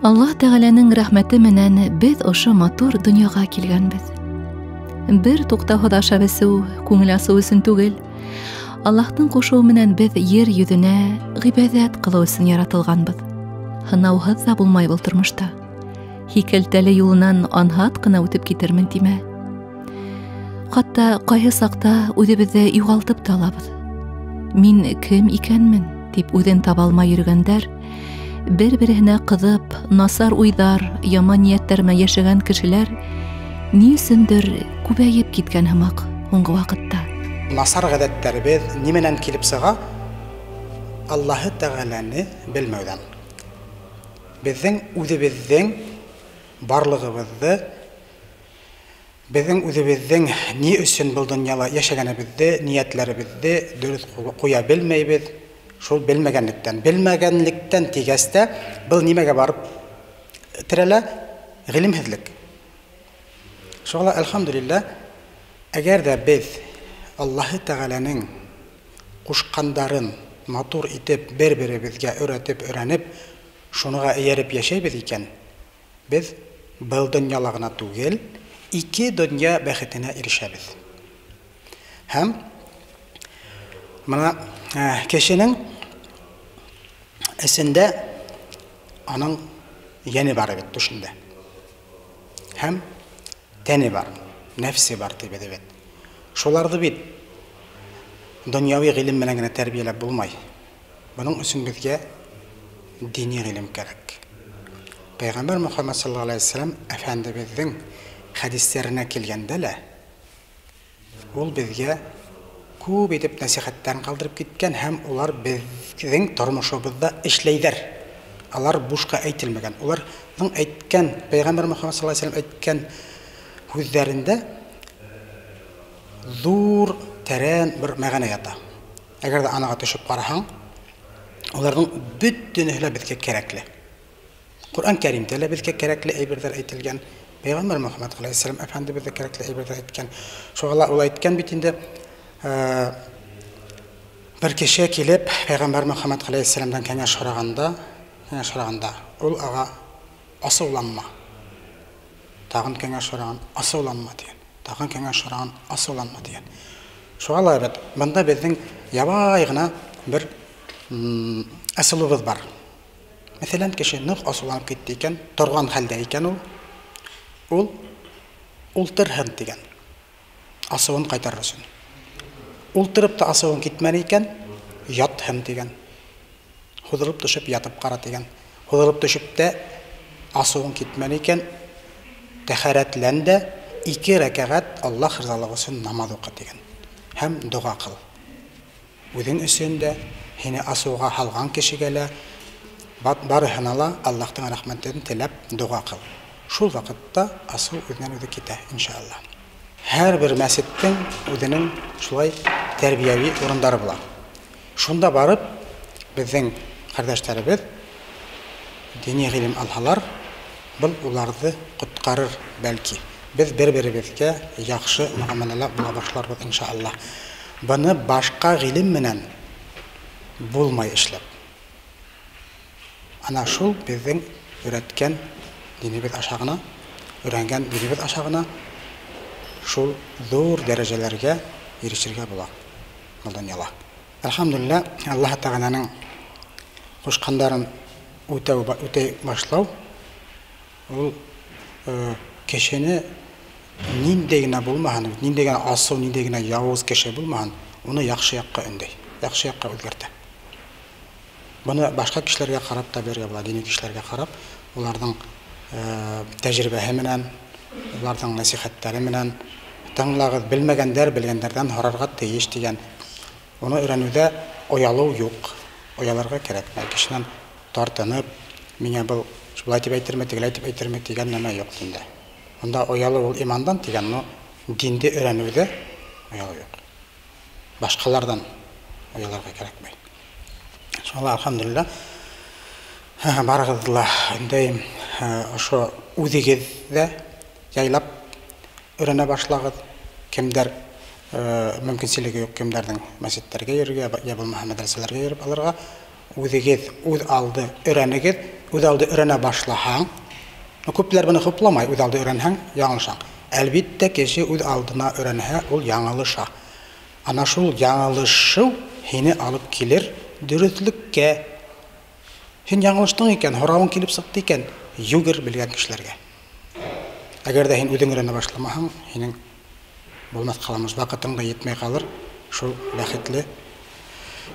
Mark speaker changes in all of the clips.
Speaker 1: Аллаһ Тәғәләнең рәхмәте менән беҙ ошо матур донъяға килгәнбеҙ. Бер туҡтауһыҙ ашап эсеү, күңел асыу өсөн түгел. Аллаһтың ҡушыуы менән беҙ ер йөҙөнә ғибәҙәт ҡылыу өсөн яратылғанбыҙ. Һынауһыҙ ҙа булмай был тормошта. Һикәлтәле юлынан анһат ҡына үтеп китермен тимә. Хатта ҡайһы саҡта үҙебеҙҙе юғалтып та алабыҙ. Мин кем икәнмен тип үҙен таба алмай йөрөгәндәр, бер-береһенә ҡыҙып, насар уйҙар, яман ниәттәр менән йәшәгән кешеләр ни өсөндөр күбәйеп киткән һымаҡ һуңғы ваҡытта.
Speaker 2: Насар ғәҙәттәребеҙ нименән килеп сыға? Аллаһы Тәғәләне белмәүҙән. Беҙҙең үҙебеҙҙең барлығыбыҙҙы, беҙҙең үҙебеҙҙең ни өсөн был донъяла йәшәгәнебеҙҙе, ниәтләребеҙҙе дөрөҫ ҡуя белмәйбеҙ. Шул белмәгәнлектән. Белмәгәнлектән тигәс тә был нимәгә барып терәлә? Ғилемһеҙлек. Шуға ла, әлхәмдүлилләһ, әгәр ҙә беҙ Аллаһы Тәғәләнең ҡушҡандарын матур итеп бер-беребеҙгә өйрәтеп, өйрәнеп, шуныға эйәреп йәшәйбеҙ икән, беҙ был донъяла ғына түгел, ике донъя бәхетенә ирешәбеҙ. Һәм бына кешенең эсендә аның йәне бар бит, төшөндә. Һәм тәне бар, нәфсе бар тип бит. Шуларҙы бит донъяви ғилем менән генә тәрбиәләп булмай. Бының өсөн беҙгә дини ғилем кәрәк. Пәйғәмбәр Мөхәммәд саллаллаһу алейһи ва сәлләм әфәндебеҙҙең хәдистәренә килгәндә лә ул беҙгә күп итеп нәсихәттәрен ҡалдырып киткән һәм улар беҙҙең тормошобоҙҙа эшләйҙәр. Алар бушҡа әйтелмәгән. Уларҙың әйткән, Пәйғәмбәр Мөхәммәд саллаллаһу алейһи ва сәлләм әйткән һүҙҙәрендә ҙур, тәрән бер мәғәнә ята. Әгәр ҙә анаға төшөп ҡараһаң, уларҙың бөтөнөһө лә беҙгә кәрәкле. Ҡөрьән Кәримдә лә беҙгә кәрәкле әйберҙәр әйтелгән. Пәйғәмбәр Мөхәммәд алейһиссәләм әфәндебеҙ ҙә кәрәкле әйберҙәр әйткән. Шуға ла ул әйткән бит инде, бер кеше килеп Пәйғәмбәр Мөхәммәд алейһиссәләмдән кәңәш һорағанда, ул аға асыуланма. Тағын кәңәш һораған, асыуланма тигән. Тағын кәңәш һораған, асыуланма тигән. Шуға ла бит бында беҙҙең ябай ғына бер асылыбыҙ бар. Мәҫәлән, кеше ныҡ асыуланып китте икән, торған хәлдә икән ул, ул ултырһын тигән. Асыуын ҡайтарыр өсөн. Ултырып та асыуын китмәне икән, ятһын тигән. Һуҙылып төшөп ятып ҡара тигән. Һуҙылып төшөп тә асыуын китмәне икән, тәһәрәтлән дә 2 рәкәғәт Аллаһ ризалығы өсөн намаҙ уҡы тигән. Һәм доға ҡыл. Үҙең өсөн дә, һине асыуға һалған кешегә лә, барыһына ла Аллаһтың рәхмәтен теләп доға ҡыл. Шул ваҡытта асыу үҙенән үҙе китә, иншалла. Һәр бер мәсеттең үҙенең шулай тәрбиәви урындары була. Шунда барып беҙҙең ҡәрҙәштәребеҙ дини ғилем алһалар, был уларҙы ҡотҡарыр бәлки. Беҙ бер-беребеҙгә яҡшы мөғәмәләлә була башларбыҙ, иншалла. Быны башҡа ғилем менән булмай эшләп. Ана шул беҙҙең өйрәткән динебеҙ аша ғына, өйрәнгән динебеҙ аша ғына шул ҙур дәрәжәләргә ирешергә була был донъяла. Әлхәмдүлилләһ, Аллаһ Тәғәләнең ҡушҡандарын үтәй башлау ул кешене ниндәй генә булмаһын, ниндәй генә асыу, ниндәй генә яуыз кеше булмаһын, уны яҡшы яҡҡа өндәй, яҡшы яҡҡа үҙгәртә. Быны башҡа кешеләргә ҡарап та бирергә була, дини кешеләргә ҡарап, уларҙың тәжрибәһе менән, уларҙың нәсихәттәре менән тыңлағыҙ, белмәгәндәр белгәндәрҙән һорарға тейеш тигән. Уны өйрәнеүҙә оялыу юҡ, ояларға кәрәкмәй. Кешенән тартынып, миңә был шулай тип әйтерме, тегеләй тип әйтерме тигән нәмә юҡ диндә. Унда оялыу ул имандан тигән, но динде өйрәнеүҙә оялыу юҡ. Башҡаларҙан ояларға кәрәкмәй. Шуға әлхәмдүлилләһ, барығыҙҙы ла өндәйем, ошо үҙегеҙ ҙә яйлап өйрәнә башлағыҙ. Кемдәр мөмкинселеге юҡ, кемдәрҙең мәсеттәргә йөрөргә, йә булмаһа мәҙрәсәләргә йөрөп алырға, үҙегеҙ үҙ алды өйрәнегеҙ, Үҙ алды өйрәнә башлаһаң, күпләр быны хупламай, үҙ алды өйрәнһәң, яңылышаң. Әлбиттә, кеше үҙ алдына өйрәнһә, ул яңылыша. Ана шул яңылышыу һине алып килер дөрөҫлөккә. Һин яңылыштың икән, һорауың килеп сыҡты икән, йүгер белгән кешеләргә. Әгәр ҙә һин үҙең өйрәнә башламаһаң, һинең булмаҫ ҡаламыш, ваҡытың да етмәй ҡалыр шул бәхетле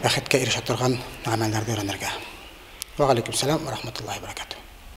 Speaker 2: бәхеткә ирешә торған ғәмәлдәрҙе өйрәнергә. Ва алейкум сәлам ва рахматуллахи ва баракатуһ.